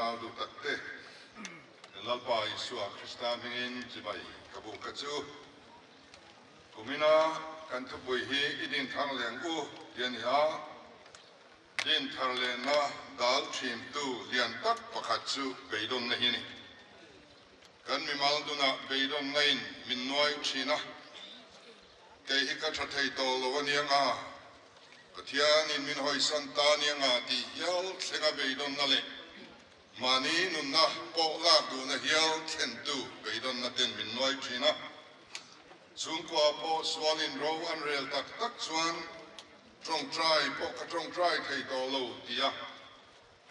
Unau duh tak te, kan Lalpa Isua Krista hmingin chibai ka buk a chu. Kumina kan thupui hi i din thar leng u ti a ni a, din thar lehna dal thintu lian tak pakhat chu beidawnna hi a ni. Kan mimal dunah beidawnna in min nuai thin a, kei hi ka tha thei tawh lo a nia nga, Pathianin min hawisan ta nia nga tih hial thlenga beidawnna leh mahni nunna pawh lak duhna hial thlentu beidawnna ten min nuai thin a. Chhungkua pawh sualin ro an rel tak tak chuan tawngtai pawh ka tawngtai thei tawh lo ti a,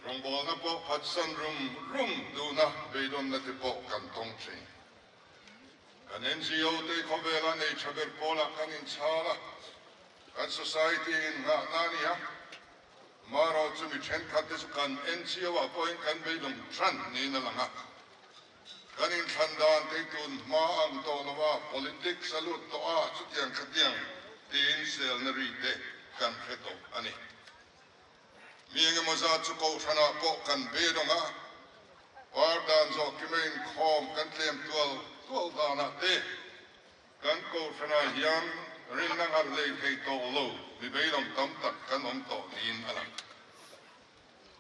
Rawngbawlna pawh phatsan rum rum duhna beidawnna te pawh kan tawng thin. Kan NGO te khawvela nei tha ber pawlah kan inchhal a, kan society in nghahna a ni a. Marawh chu mi thenkhat te chu kan NGO ah pawhin kan beidawng than niin a lang a. Kan inthlan dan te tun hma ang tawh lo a, politics a lut tawh a, chutiang khatiang tiin selna ri te kan hre tawh a ni. Mi engemaw zat chu Kohhranah pawh kan be dawng a, par dan zawh kima inkhawm kan tlem tual tual danah te kan Kohhranah hian rinna nghat hlei thei tawh lo mi beidawng tam tak kan awm tawh niin a lang.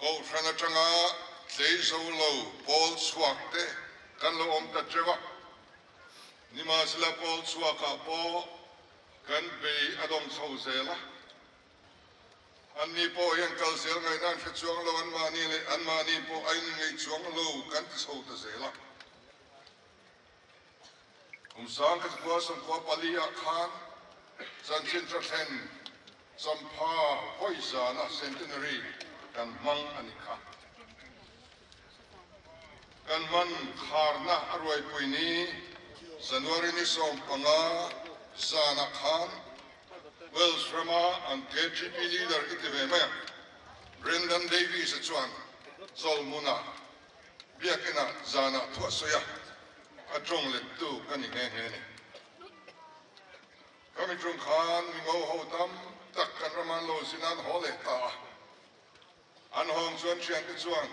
Kohhran atanga tlei zo lo pawl chhuak te kan lo awm ta teuh a, nimahsela pawl chhuakah pawh kan bei a dawng chho zel a. Anni pawh hian kal zel ngaihna an hre chuang lo, anmahni leh anmahni pawh a inngeih chuang lo kan ti chho ta zel a. Kum 1944 ah khan chanchin thlen champha vawi zana centenary kan hmang a ni kha. Kan hman kharna a ruaipui ni January ni 15 zanah khan Wales rama an KGP leader i ti ve mai ang, Brendan Davies-a chuan Zawlhmunah biakinah zanah thu a sawi a, a tawng lettu ka ni nghe nghe a ni. Ka miṭung khan mi ngo ho tam tak kan rama an lo zin a, an haw leh ta a. An hawng chuan thiante chuan,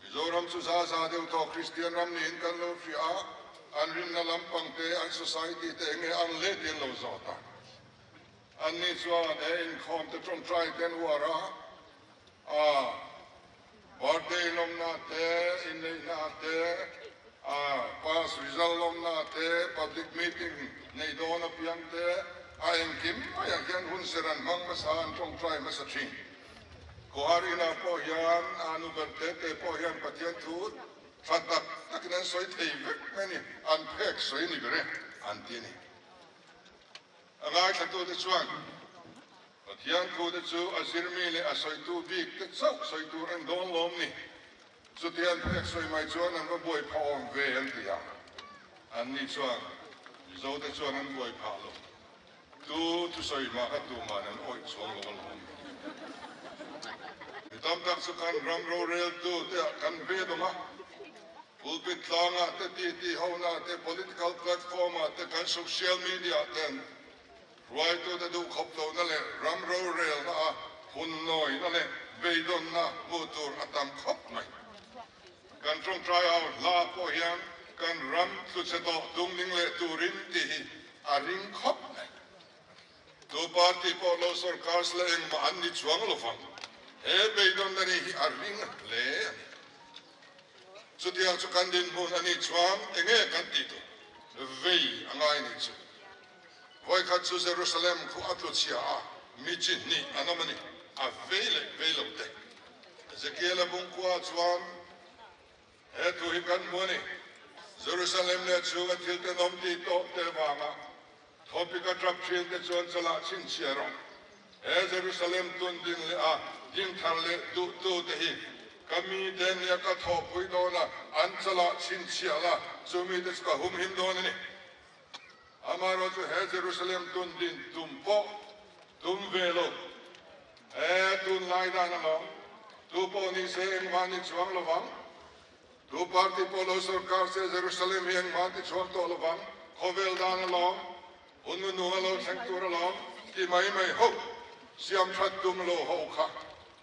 Mizoram chu za za deuh tawh Kristian ram niin kan lo hria a, an rinna lampang te, an society te enge an let in lo zawt a. Anni chuan he inkhawm te tawngtai te an uar a, a birthday lawmna te, inneihna te, a pass result lawmna te, public meeting neih dawn apiang te, a engkim maiah hian hun ser an hmang hmasa, an tawngtai hmasa thin. Khawhar inah pawh hian a nu ber te te pawh hian Pathian thu tha tak takin an sawi thei vek mai a ni, an phek sawi ni ber e an ti a ni. A ngaithlatute chuan Pathian thu te chu a zirmi leh a sawitu bik te chauh sawi tur an dawn lawm ni. Chuti an phek sawi mai chuan an va buai phah awm ve an ti a, anni chuan Mizote chuan an buai phah lo. Tu thusawi hma kha tuman an awih chuang lo alawm. Mi tam tak chu kan ram roreltu te ah kan ve dawng a, pulpit tlangah te, titi hona te, political platform ah te, kan social media ah ten hruaitute duhkhawp lohna leh ram rorelna a hun nawina leh beidawnna hmuh tur a tam khawp mai. Kan tawngtai au hla pawh hian kan ram tluchhe tawh dungding leh turin tih hi a ring khawp mai. Tu party pawh lo sorkar sela engmah an ni chuang lo vang. He beidawnna ni hi a ring hle a ni. Chutiang chu kan dinhmun a nih chuan enge kan tih tur vei a ngai nih chu. Vawikhat chu Jerusalem khu a tlu chhia a, mi chi hnih an awm a ni, a vei leh vei lo te. Ezekiel-a bungkua chuan he thu hi kan hmu a ni, Jerusalem leh chhunga thil tenawm tih tawh te vanga thawpik a tap thin te chuan chalah chhinchhiah rawh. He Jerusalem tun din leh a ding thar leh duhtu te hi ka mite nia ka thawhpui dawn a, an chalah chhinchhiah la, chu mite chu ka humhim dawn a ni. Amaherawhchu he Jerusalem tun din tum pawh tum ve lo. He tunlai dan alawm, tu pawh ni se engmah ni chuang lo vang. Tu party pawh lo sorkar se Jerusalem hi engmah ti chuang tawh lo vang. Khawvel dan alawm, hun nu nung a lo thleng tur alawm ti mai mai ho, siam that tum lo ho kha,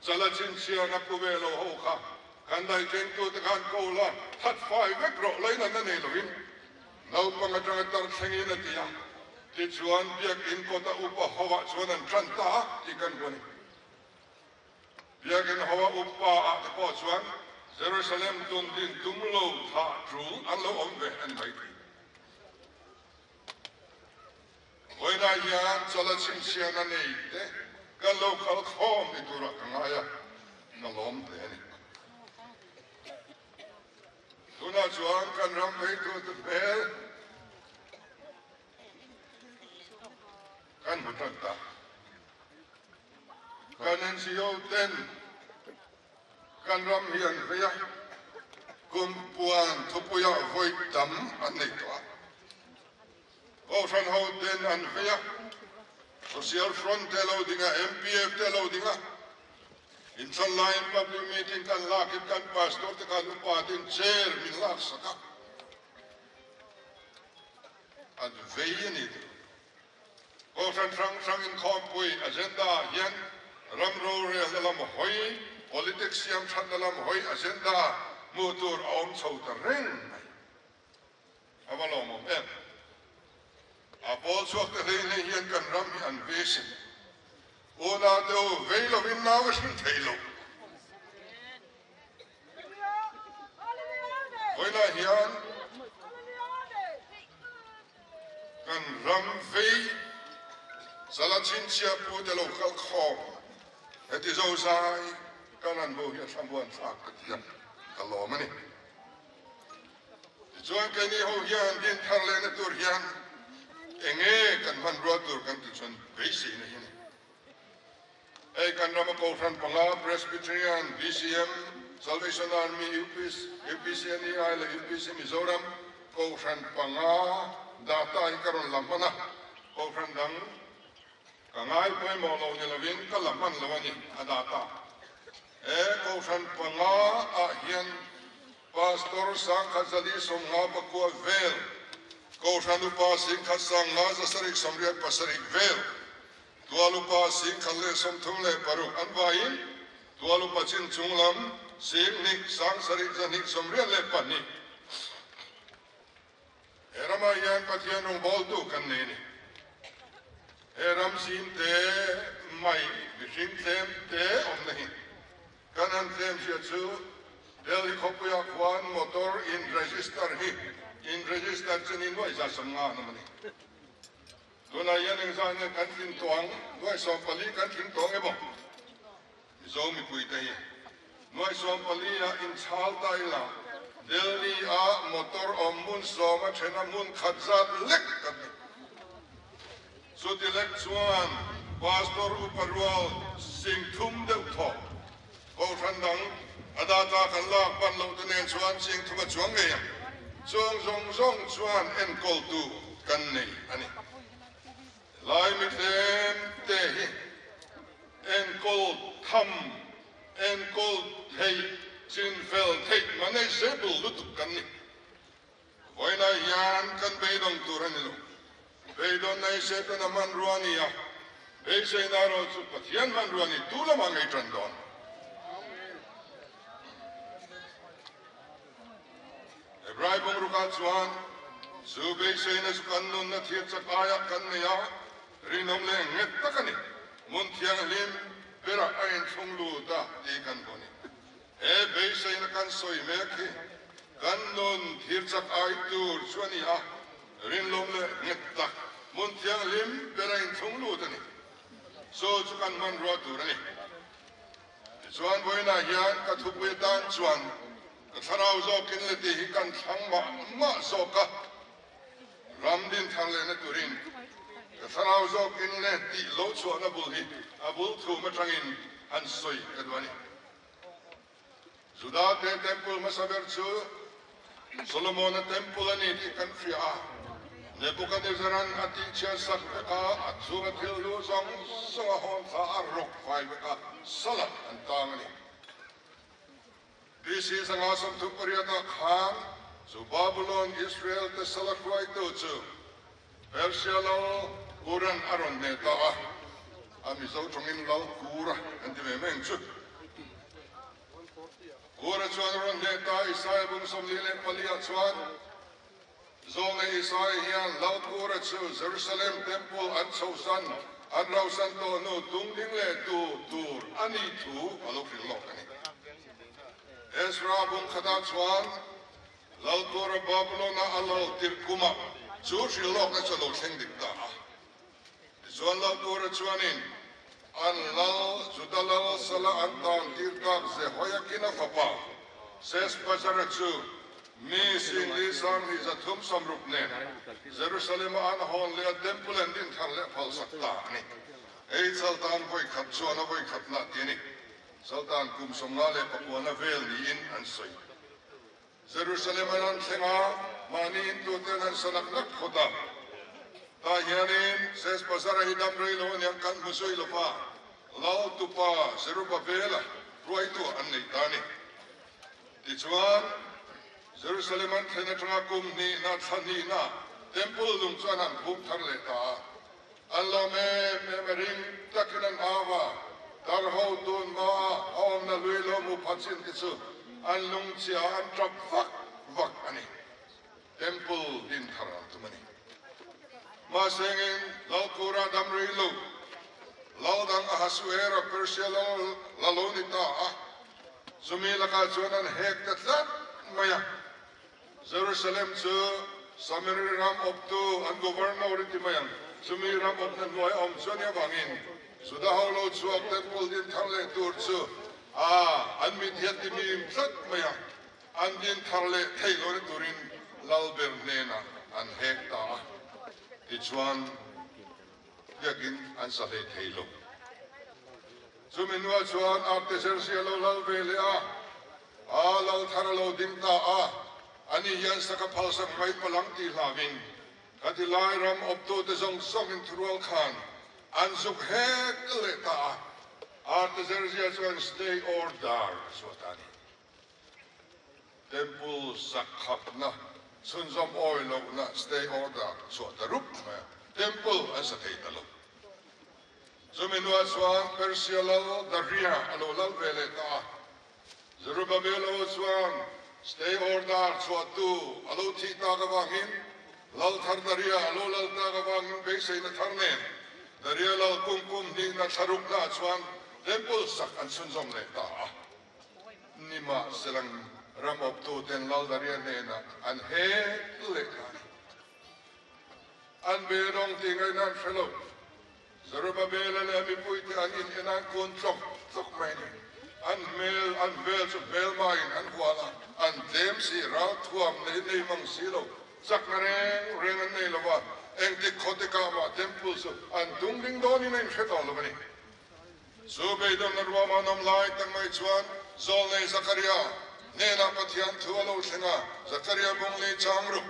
chala chhinchhiahna pu ve lo ho kha. Kan daikengtute khan ko la, that fai vek rawh lainatna nei lovin naupang atanga tar thlengin a ti a. Tichuan Biakinn kawta upa hovah chuan an tan ta a tih kan hmu a ni. Biakinn hova upa ah te pawh chuan Jerusalem tun din tum lo thah tul an lo awm ve a ni mai thei. Vawiinah hian chala chhinchhiahna nei te kan lo kal khawm ni turah ka ngai a, ka lawm hle a ni. Tunah chuan kan ram veitute hmel kan hmu tan ta. Kan NGO ten kan ram hi an vei a, kum puan thupuiah vawi tam an nei tawh a. Kohhran ho ten an vei a, Social Front te lo ding a, MPF te lo ding a. Inthlan laiin public meeting kan lakin kan pastor te khan upa ten chair min laksak a, an vei a ni tih. Kohhran hrang hrang inkhawmpui agenda ah hian ram rorelna lam hawi, politics siam thatna lam hawi agenda hmuh tur a awm chho ta reng mai. A va lawmawm em? A pawl chhuak te hlei hlei hian kan ram hi an ve sin. Unau te u, vei lovin nau a hrin thei lo. Vawiinah hian kan ram vei zala chhinchhiah pu te lo kal khawm heti zozai kan han hmuh hi a thlamuan thlak ka ti a, ka lawm a ni. Tichuan keini ho hian din thar lehna tur hian enge kan hmanrua tur kan tih chuan beiseina hi a ni. Hei kan rama Kohhran panga Presbyterian, BCM, Salvation Army, UPC, UPCNEI leh UPC Mizoram Kohhran panga data hi ka rawn la hman a, Kohhran dang ka ngai pawimawh lo ni lovin ka la hman lo a ni a data. He Kohhran panga ah hian Pastor Sangkhatzali 50 pakua vel, Kohhran Upa 10,000 50 187 vel, Tual Upa 1036 an vaiin Tual Upa chin chung lam 2,000 7,282. He ramah hian Pathian rawngbawltu kan nei a ni. He ram zim te mai mihring tlem te awmna hi kan han tlem zia chu Delhi khawpuiah khuan motor in register hi in register chu ni nuai za 50 an awm a ni. Tunah hian engzah nge kan tlin tawh ang? Nuai 14 kan tling tawh ang emaw? Mizo mipuite hi nuai 14 ah inchhal ta ila Delhi ah motor awm hmun sawm a then a hmun khat zat lek kan ni. Chuti lek chuan Pastor Upa rual 30,000 deuh thawk Kohhran dang a data kan lak ban loh te nen chuan 30,000 a chuang ngei ang. Chuang zawng zawng chuan enkawltu kan nei a ni. Lai mitlem te hi enkawl tham, enkawl theih, chinfel theih manageable lutuk kan ni. Vawiinah hian kan beidawng tur a ni lo. Beidawn nei Setana hmanrua a ni a, beiseina erawh chu Pathian hmanrua a ni tu lamah ngei tan dawn. Hebrai bungrukah chuan chu beiseina chu kan nunna thir chak aiah kan nei a, rinawm leh nghet tak a ni. Hmun thianghlim berah a inthlung lut a tih kan hmu a ni. He beiseina kan sawi mek hi kan nun thir chak ai tur chu a ni a, rinawm leh nghet tak hmun thianghlim ber a inthlung lut a ni. Chu chu kan hmanrua tur a ni. Tichuan vawiinah hian ka thupui atan chuan ka thlarau zawkin le tih hi kan thlang mah mah zawk a, ram din thar lehna turin ka thlarau zawkin le tih lo chhuahna bul hi a bul thum atangin han sawi ka duh a ni. Juda te temple hmasa ber chu Solomona temple a ni tih kan hria a, Nebuchadnezzar-a'n a tihchhiat sak vek a, a chhunga thil hlu zawng zawng a hawn thla a rawk fai vek a, salat an tang a ni. BC 538 ah khan chu Babulon Israel te sala hruaitu chu Persia lal Kuran a rawn hneh ta a, a Mizo tawngin Lal Kura kan ti ve mai ang chu. Kura chuan a rawn hneh ta, Isaia bung 44 ah chuan Zawlne Isaia hian Lal Kura chu Jerusalem Temple an chhohsan, an rauhsan tawh hnu tung ding leh tu tur a nih thu a lo hrilh lawk a ni. Ezra bung khatah chuan Lal Kura Babylon-a a lal tirh kumah chu hrilh lawkna chu a lo thleng dik ta a. Tichuan Lal Kura chuanin an lal Juda lal sala an tan tir tak Jehoiakin-a fapa Sesbazara chu mi singli 2360 nen Jerusalem-a an hawn leh a temple an din thar leh phalsak ta a ni. Hei Chaltan vawi khat chuan a vawi khatna ti a ni. Chaltan kum 59 na vel niin an sawi. Jerusalem an an thleng a, mahni intuten an sa nak nak phawt a. Tah hianin Sesbazara hi dam rei lo aniang kan hmu zui lo va, Lal tupa Zerubabela hruaitu an nei ta a ni. Tichuan, Jerusalem an thlen atanga kum hnihna, thla hnihna Temple lung chu an han phum thar leh ta a. An lawm em em a ring takin an au a, tar ho tun hma a a awmna lui lo hmu pha chin te chu an lungchhia an tap vak vak a ni. Temple din thar an tum a ni. Mahsengin Lalkura dam rei lo, Lal dang Ahasuera Persia lal la lo ni ta a, chumi lakah chuan an hek ta tlat mai a. Jerusalem chu Samari ram awptu an governor i ti mai ang, chumi ram awpna hnuai awm chu a nih avangin Juda ho lo chhuak temple din thar leh tur chu a an mit hian ti mim tlat mai a, an din thar leh theih lo ni turin Lalber hnenah an hek ta a, tichuan biakin an sa hlei thei lo. Chumi hnuah chuan Artaxerxes a lo lal ve leh a. A lal thar a lo ding ta a, ani hian saka phalsak mai palang tih hlauin ka ti lai ram awptute zawng zawngin thurual khan an zuk hek leh ta a, Artaxerxes chuan stay order a chhuah ta a ni. Temple sak khapna chhunzawm awi lohna stay order chhuah ta rup mai a, temple an sa thei ta lo. Chumi hnuah chuan Persia lal Daria a lo lal ve leh ta a. Zerubbabel aw chuan stay order chhuahtu a lo thih tak avangin lal thar Daria a lo lal tak avangin beiseina thar nen Daria lal kum kum hnihna thlaruknaah chuan temple sak an chhunzawm leh ta a. Nimahselang ram awptuten lal Daria hnenah an hek leh ta a ni. An beidawng tih ngaihna an hre lo. Zerubbabela leh a mipuite an in en an kun tlawk tlawk mai a ni. An hmel, an vel chu hmelmain an hual a, an tlem si, ralthuam nei nei mang si lo, chakna reng reng an nei lo va, engtik khawtikah mah temple chu an tung ding dawnin a inhre tawh lo a ni. Chu beidawnna ruama an awm lai tak mai chuan Zawlnei Zakaria hnenah Pathian thu a lo thleng a, Zakaria bung li chang ruk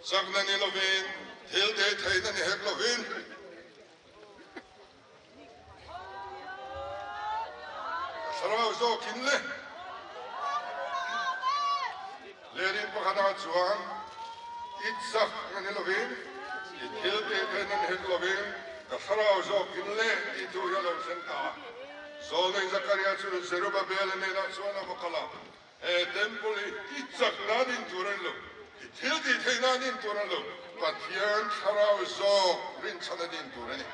chakna ni lovin, thil teh theihna ni hek lovin, ka thlarau zawkin le lehlin pakhatah chuan i chakna ni lovin, i thil teh theihna ni hek lovin, ka thlarau zawkin le tih thu hi a lo thleng ta a. Zawlnei Zakaria chu Zerubabel-a hnenah chuan a va kal a, He temple hi i chak nan in tur a ni lo, i thil tih theih nan in tur a ni lo, Pathian thlarau zawk rinchhan a din tur a ni.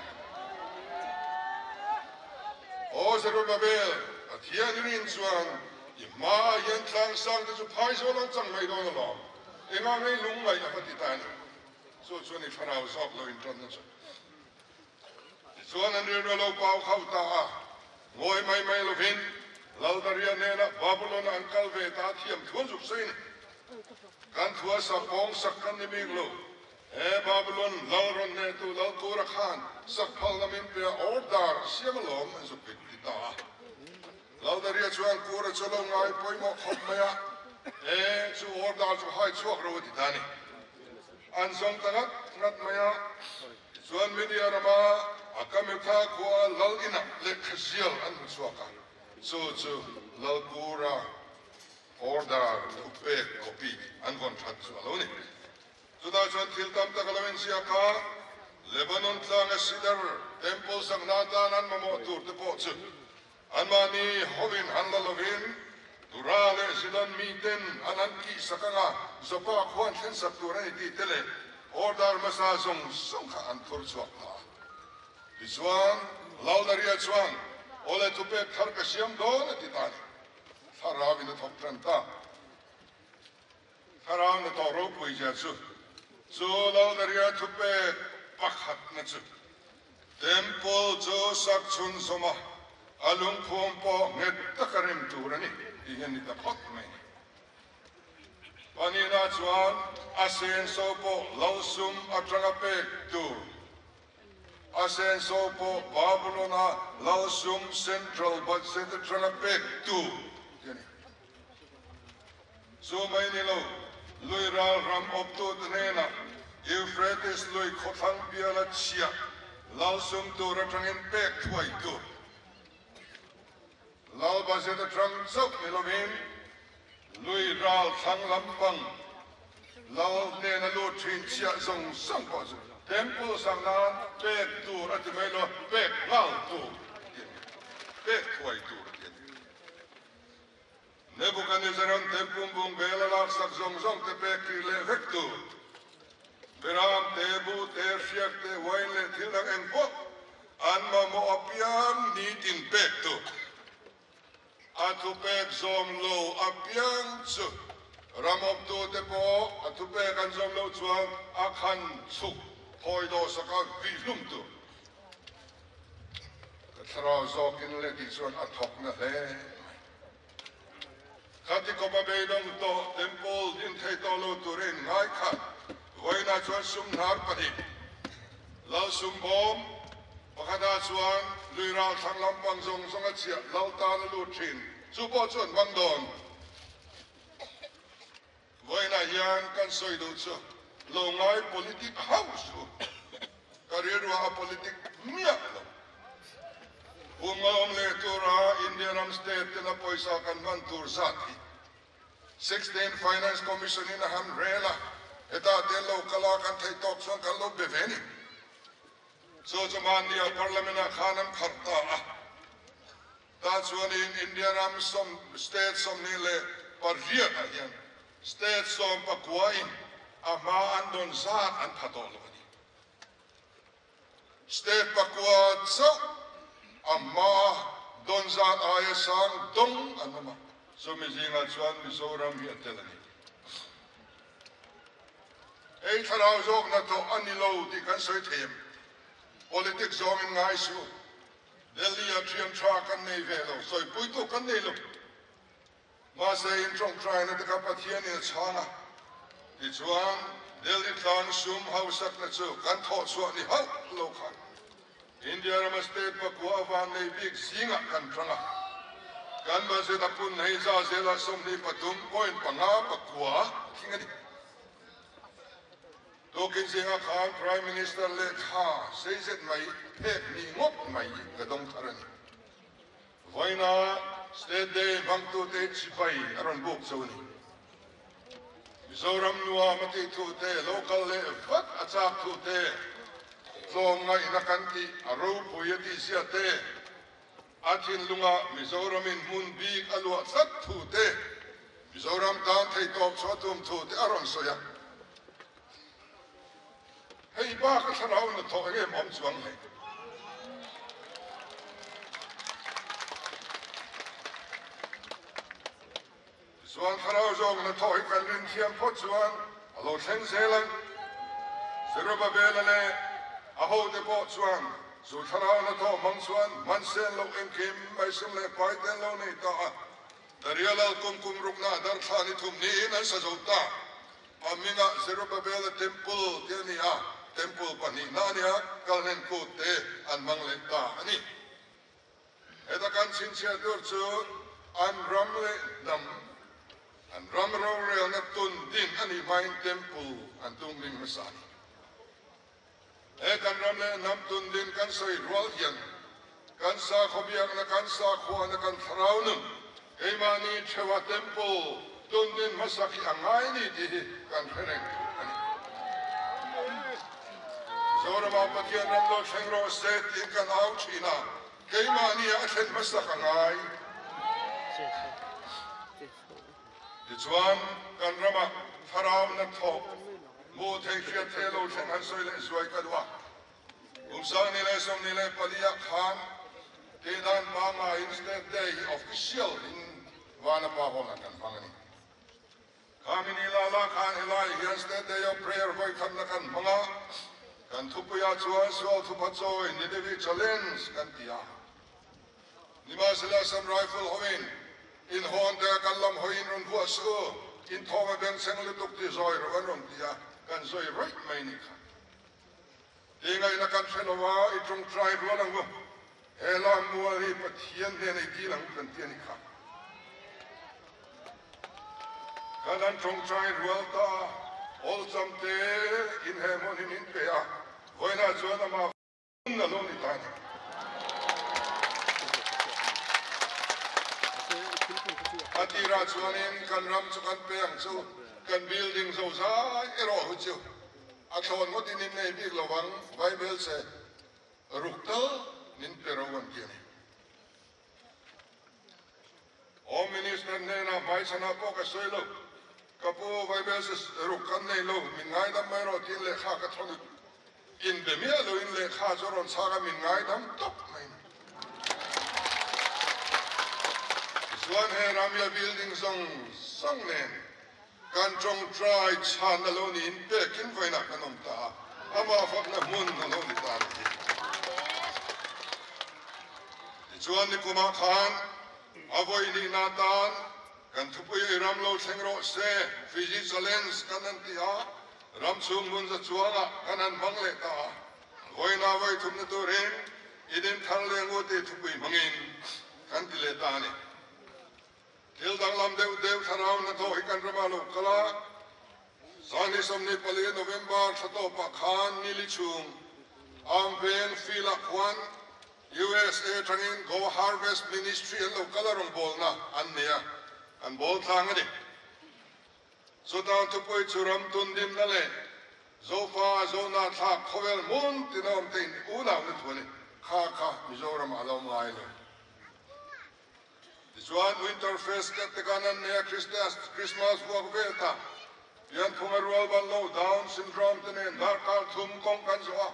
Aw Zerubabel, Pathian i rin chuan i hmaah hian tlang sang te chu phai zawl ang chang mai dawn alawm, engah ngei lungngaih a va ti ta a ni. Chu chuan i thlarau zawk lo inṭanna chu. Tichuan an rilru a lo pau khauh ta a, ngawi mai mai lovin Laldaria hnenah Babylon-a an kal ve ta a thiam thu an zuk sawi a ni. Kan thua sa pawng sak kan ni bik lo. He Babylon lal rawn hnehtu Lalkura khan sak phal lamin pe a order a siam alawm an zuk bik ti ta a. Laldaria chuan Kura chu a lo ngai pawimawh khawp mai a, he chu order chu hai chhuak ro a ti ta a ni. An zawng ta ngat ngat mai a. Tichuan Media rama Akametha khua lal inah lehkha zial an hmu chhuak a, chu chu Lalkura order thupek copy an vawn that chu a lo ni. Chutah chuan thil tam tak a lo inziak a, Lebanon tlanga Sidar Temple sakna atan an mamawh tur te pawh chu anmahni hovin han la lovin. Tura leh Zidon miten an an tihsak anga Joppa khuan thlensak tur a ni tih te leh order hmasa zawng zawng kha an phur chhuak ta a. Tichuan, Laldaria chuan, Awle thupek thar ka siam dawn a ti ta a ni. Thlarauin a thawk tan ta. Thlarau hnathawh ropui zia chu, chu Laldaria thupek pakhatna chu Temple chu sak chhunzawm a, a lungphum pawh nghet taka rem tur a ni tih hi a ni ta phawt mai. Panina chuan a senso pawh lo sum atanga pek tur, a senso pawh Babylon-a lo sum central budget atanga pek tur tih a ni. Chu mai ni lo, lui ral ram awptute hnenah Euphrates lui khawthlang biala chhiah lal sum tur atangin pek thuai tur. Lal budget atang chauh ni lovin lui ral thlang lampang lal hnena lut thin chhiah zawng zawng pawh chu Temple sak nan pek tur a ti mai lo, pek nghal tur a ti a ni. Pek thuai tur a ti a ni. Nebuchadnezzar-a'n Temple bung bel a laksak zawng zawng te pek kir leh vek tur, beram te, buh te, hriak te, wine leh thil dang eng pawh an mamawh apiang nitin pek tur. A thupek zawm lo apiang chu ram awptute pawh a thupek an zawm loh chuan a khan chhuk thawi dawhsaka vih hlum tur. Ka thlarau zawkin leh tih chuan a thawk na hle mai. Khati kawpa beidawng tawh Temple din thei tawh lo turin ngai khat vawiinah chuan sum hnar pahnih, Lal sum bawm pakhatah chuan lui ral thlang lampang zawng zawng a chhiah Lal tan a lut thin, chu pawh chu an hmang dawn. Vawiinah hian kan sawi duh chu lo ngai politic hauh suh. Ka rilruah a politic miah lo. Kum a awm leh tura India ram state tena pawisa kan hman tur zat hi 16 Finance Commission in a han rel a, hetah te lo kal a kan theih tawk chuan kan lo be ve ni. Chu chu mahnia Parliament ah khan an kharh ta a. Tah chuanin India ram sawm state 28 ah hian state 19 in a hma an dawn zat an pha tawh lo a ni. State pakua chauh a hma dawn zat aia sang dawng an awm a, chumi zingah chuan Mizoram hi a tel a ni. Hei thlarau zawk hnathawh a ni lo tih kan sawi thei em? Politics zawngin ngai suh. Delhi-a thian tha kan nei ve lo, sawipuitu kan nei lo. Mahse, in tawngtaina te kha Pathianin a chhang a, tichuan Delhi tlang sum hausakna chu kan thawh chhuah ni hauh lo khan India rama state pakua a van nei bik zingah kan tang a. Kan budget a pun hei za zela 23.5 pakua a tling a ni. Tukin zingah khan Prime Minister lehkha sei zet mai phek hnih ngawt mai ka dawng thar a ni. Vawiina State Day hmangtute chibai a rawn buk cho a ni. Mizoram nuam a tih thu te, lo kal leh vat a chak thu te, tlawmngaihna kan tih a ropui a tih zia te, A thinlungah Mizoramin hmun bik a luah tlat thu te, Mizoram tan theihtawp chhuah tum thu te a rawn sawi a. Hei bak a thlarau hnathawh eng em awm chuang hle. Tichuan thlarau zawk hnathawh hi kan rin thiam phawt chuan a lo thleng zel ang. Zerubbabel-a leh a hote pawh chuan chu thlarau hnathawh hmang chuan hman sen loh engkim mai sum leh pai te an lo nei ta a. Daria lal kum kum rukna darthla ni thum niin an sa zo ta. A hmingah Zerubbabel-a Temple tih a ni a, Temple pahnihna a nia, kalhlen kut te an hmang leh ta a ni. Heta kan chhinchhiah tur chu an ram leh hnam, an ram rorelna tun din a nih hmain Temple an tum ring hmasa a ni. He kan ram leh hnam tun din kan sawi rual hian kan sakhaw biakna, kan sakhuana, kan thlarau nun, keimahni theuha Temple tun din hmasak hi a ngai ni tih hi kan hre reng tur a ni. Mizoramah Pathian ram lo thleng rawh se tiin kan au thin a, keimahni ah a thlen hmasak a ngai. Tichuan, kan ramah thlarau na thawk hmuh theih hriat theih lo thleng han sawi leh zuai ka duh a. Kum 2024 ah khan tihdan pangaiin State Day hi official in Vanapa Hall ah kan hmang a ni. Khami ni la la khan helai hian State Day of Prayer vawikhatna kan hmang a, kan thupuiah chuan Sual Thupha Chawi Ninevi Challenge kan ti a. Nimahsela Assam Rifle hoin in hawn te kan lam hawiin rawn vuah suh u, in thawm a bengchheng lutuk ti zawi rawh an rawn ti a, kan zawi rawih mai ni kha. Ti ngaihna kan hre lo a, i tawngtai rual ang u, he lam mual hi Pathian hnena i dil ang u kan ti a ni kha. Kan an tawngtai rual ta, awlsam te in he hmun hi min pe a, vawiinah chuan amah Hun a lo ni ta ni. A tirah chuanin kan ram chu kan pe ang chu, kan building zozai erawh hu chu a thlawn ngawtin in nei bik lo vang, Bible se ruk tal min pe ro an ti a ni. Home Minister hnenah hmaichhanah pawh ka sawi lo, ka pu Vaibel ruk kan nei lo, min ngaidam mai rawh tiin lehkha ka thawn a, inbe miah loin lehkha chu a rawn chhak a, min ngaidam tawp mai ni. Tichuan he Ramia building zawng zawng nen kan tawngtai chhan a lo niin pekin vawiinah kan awm ta a, amah fakna hmun a lo ni ta a ni hi. Tichuan nikumah khan a vawi nihna atan kan thupui ei ram lo thleng rawh se, Fiji Challenge kan han ti a, ram chhung hmun za chuangah kan han hmang leh ta a, vawiina vawi thumna turin Eden thar leh ngu tih thupui hmangin kan ti leh ta a ni. Thil danglam deuh deuh thlarau hnathawh hi kan ramah lo kal a, 24 November thla tawpah khan nili chhung Amveng field-ah khuan USA atangin Go Harvest Ministry an lo kal a rawngbawlna an nei a, an bawl tlang a ni. Chutah thupui chu ram tundinna leh Zofa Zona thlak khawvel hmun tina awm te in unauna thu a ni. Kha kha Mizoramah a lo awm ngai lo. Tichuan Winter Fest te kan an nei a, Christmas vuak vel ta pianphunga rual ban lo Down syndrome te nen darkar thum kawng kan zawh a,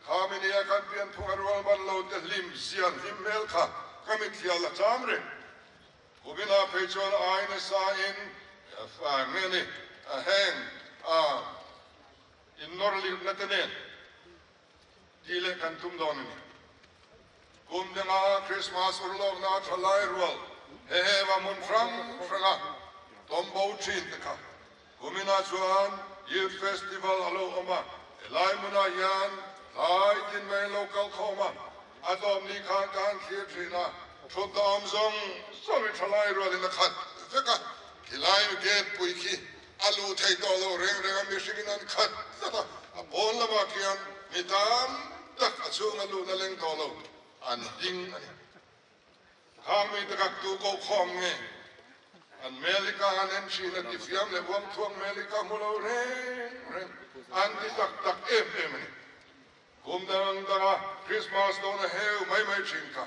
khami nia kan pianphunga rual ban lo te hlim zian hlim hmel kha ka mitthlial a cham reng. Kumin ah phei chuan ai nasa in nge ni heng in nawr lirhna te nen Tih leh kan tum dawn a ni. Kum danga Krismas urlawkna a tha lai rual he he va hmun hrang hranga tawm bo thin te kha kuminah chuan Youth Festival a lo awm a, helai hmunah hian tlai tin mai an lo kal khawm a, a tawm ni khan ka han thlir thin a, thutna awm zawng zawng i tha lai rualin a khat vek a, khilai gate pui khi A luh theih tawh loh reng reng a mihringin an khat tlat a, a pawn lamah khian mi tam tak a chhunga luhna leng tawh lo an ding a ni. Khang mite kha tu koh khawm nge? An hmel hi ka han en thin a, tifiam leh uangthuang hmel hi ka hmu lo reng reng, an ti tak tak em em a ni. Kum dang danga Krismas dawn a heu mai mai thin kha.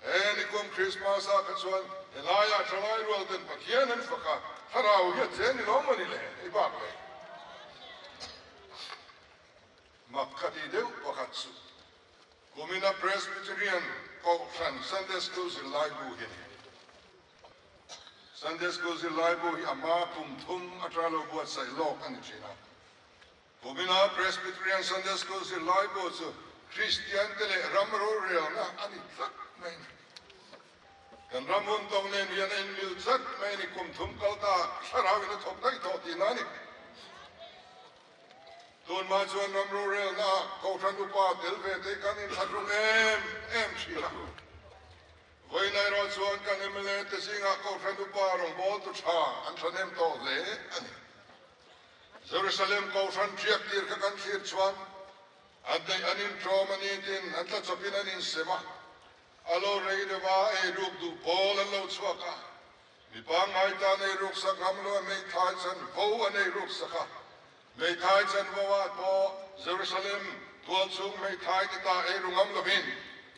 He nikum Krismas ah kha chuan helaiah thalai rual ten Pathian an fak a, thlarau hi a che ni lo maw ni le hei bak le. Mak kha ti deuh pakhat chu kumina Presbyterian Kohhran Sunday School zirlaibu hi a ni. Sunday School zirlaibu hi a hma kum thum atanga lo buatsaih lawk a ni thin a. Kumina Presbyterian Sunday School zirlai pawh chu Kristiante leh ram rorelna a ni tlat mai a ni. Kan ram hun tawng nen hian a inmil tlat mai a ni, kum thum kal ta thlarauin a thawk daih tawh tihna a ni. Tunhma chuan ram rorelna ah Kohhran upa tel ve te kan inthlahrung em em thin a. Vawiin erawh chuan kan mla te zingah Kohhran upa rawngbawltu tha an thahnem tawh hle a ni. Jerusalem Kohhran ṭiak tir kha kan thlir chuan an daih an inṭawm a ni tiin an tlachawpin an insem a, a lo rei deuh a, ei ruk duh pawl an lo chhuak a, mi pangngai tan ei ruk sak ngam lo a hmeithai chanvo an ei ruk sak a, hmeithai chanvo ah pawh Jerusalem tualchhung hmeithai te ta ei ru ngam lovin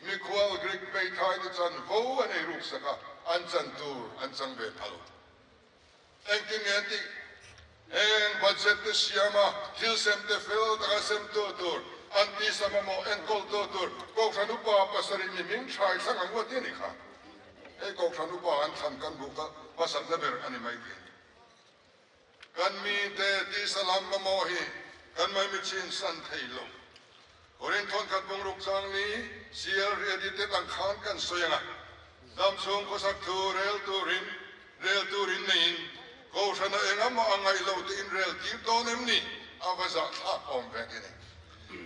mikhual Greek hmeithai te chanvo an ei ruk sak a, an chan tur an chang ve phal. Engtin nge an tih? Heng budget te siama thil sem te fel taka semtu tur, an tisa mamawh enkawltu tur Kohhran Upa pasarih mi hming thlai thlang ang uat hi a ni kha. Hei Kohhran Upa an thlan kan hmuh kha hmasatna ber a ni mai thei. Kan mite tisa lam mamawh hi kan maimichin san thei lo. Korin thawnkhat bungruk chang ni CL Riadi te tang khan kan sawi ang a, dam chhung khawsak thu rel turin rel turin neiin Kohhrana engamaw a ngaih lo te in rel tir dawn em ni? A va zah thlak awm ve ti ni.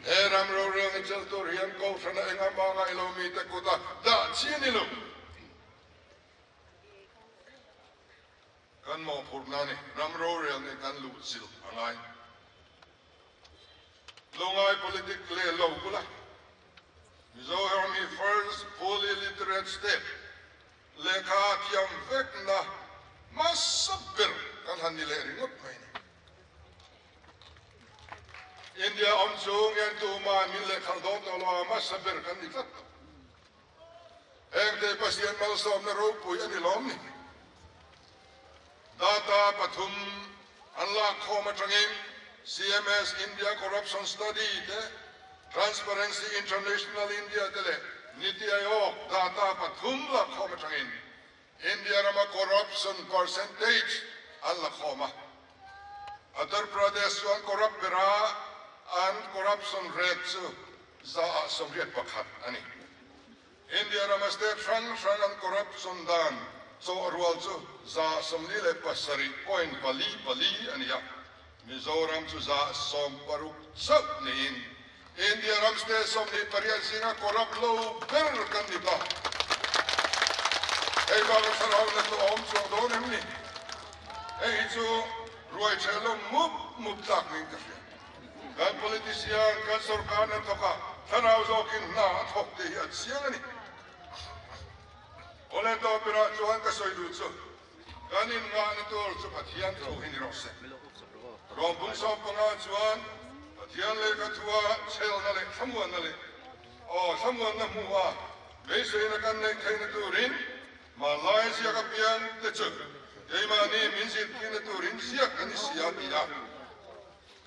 He ram rorel ni chel tur hian Kohhrana engamaw a ngaih lo mite kuta dah chi a ni lo. Kan mawhphurhna ni ram rorel nih kan luh zilh a ngai. Lungai politic leh lo bula Mizoram hi first fully literate state lehkha thiam vekna hmasa ber kan han ni leh ringawt mai a ni. India awm chung hian tuma'n min lehkhalh dawn tawh lo a, hmasa ber kan ni tlat tawh. Hengte Pathian malsawmna ropui a ni lawm ni? Data pathum an lakkhawm atangin CMS India Corruption Study te, Transparency International India te leh Niti Aayog data pathum lakkhawm atangin India rama corruption percentage an lakhawm a. Uttar Pradesh chuan corrupt bera an corruption rate chu 181 a ni. India rama state hrang hrang an corruption dan chawh rual chu 47.44 a ni a, Mizoram chu 60 chauh niin India ram state 28 zinga corrupt lo ber kan ni ta. Hei baka thlarau na chu a awm chuang dawn em ni? Hei hi chu ruai ṭheh lo mup mup tlak niin ka hria. Kan politician, kan sorkar na thawk a, thlarau zawkin hna a thawk tih hi a chiang a ni. Awle tawpirah chuan ka sawi duh chu, kan inngahna tur chu Pathian tho hi ni rawh se. Rawmpung 15 chuan Pathian lehkha thua chhelna leh thlamuanna leh aw thlamuanna hmu a beiseina kan neih theihna turin Hmanlai ziak apiang te chu keimahni min zirtirna turin ziak an ni si a ti a.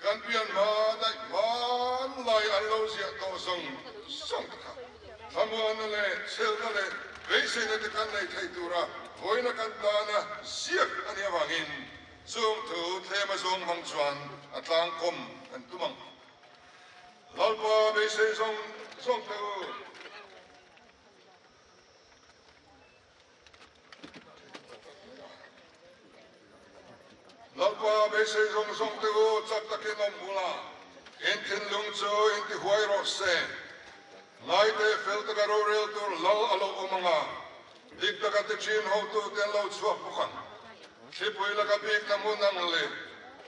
Kan pian hma daih hmanlai an lo ziah tawh zawng zawng te kha thlamuanna leh chhelna leh beiseina te kan nei thei tura vawiina kan tana ziak a nih avangin chung thu thlema zawng hmang chuan a tlangkawm kan tum ang. Lalpa beisei zawng zawng te u. Lalpa beisei zawng zawng te u chak takin awm bula in thinlung chu in ti huai rawh se. Ngaite fel taka rorel tur lal a lo awm ang a, dik taka ti thin hotu te an lo chhuak bawk ang. Thlipui laka bikna hmun ang leh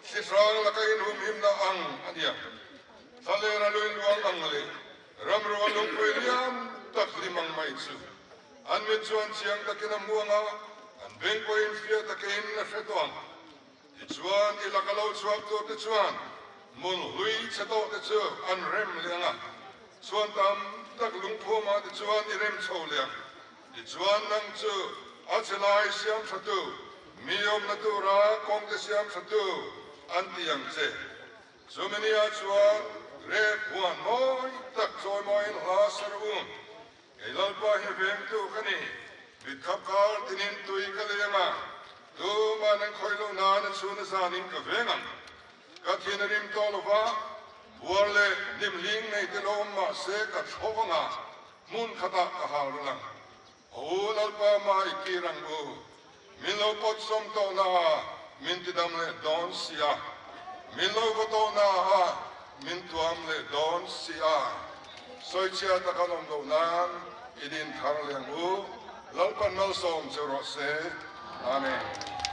thli hrang laka inhumhimna ang a nia. Thlalera luin luang ang leh Ramrual lungpui liam tak hlim ang mai chu an mit chuan chiang takin a hmu ang a, an beng pawhin fiah takin a hre tawh ang. Tichuan, i laka lo chhuak tur te chuan hmun hlui chhe tawh te chu an rem leh ang a, chhuan tam tak lungphumah te chuan i rem chho leh ang. Tichuan, nang chu a chhe lai siam thatu, mi awmna tura kawng te siam thatu an ti ang che. Chumi nia chuan rep huan mawi tak chawimawiin hla sa rawh u. Kei Lalpa hi vengtu ka ni, mitkhap kar tinin tui ka leng a, tuman an khawih loh nan a chhun a zanin ka veng ang. Ka thin a rim tawh lo va, buar leh hnim hling nei te lo awm mah se ka thlo vang a, hmun khatah ka hal ral ang. Aw Lalpa mah i kir ang u, min lo pawt sawm tawh na a min tidam leh dawn si a, min lo vaw tawh na a min tuam leh dawn si a, sawichhia tak an awm loh nan i din thar leh ang u, Lalpan malsawm che rawh se. Amen.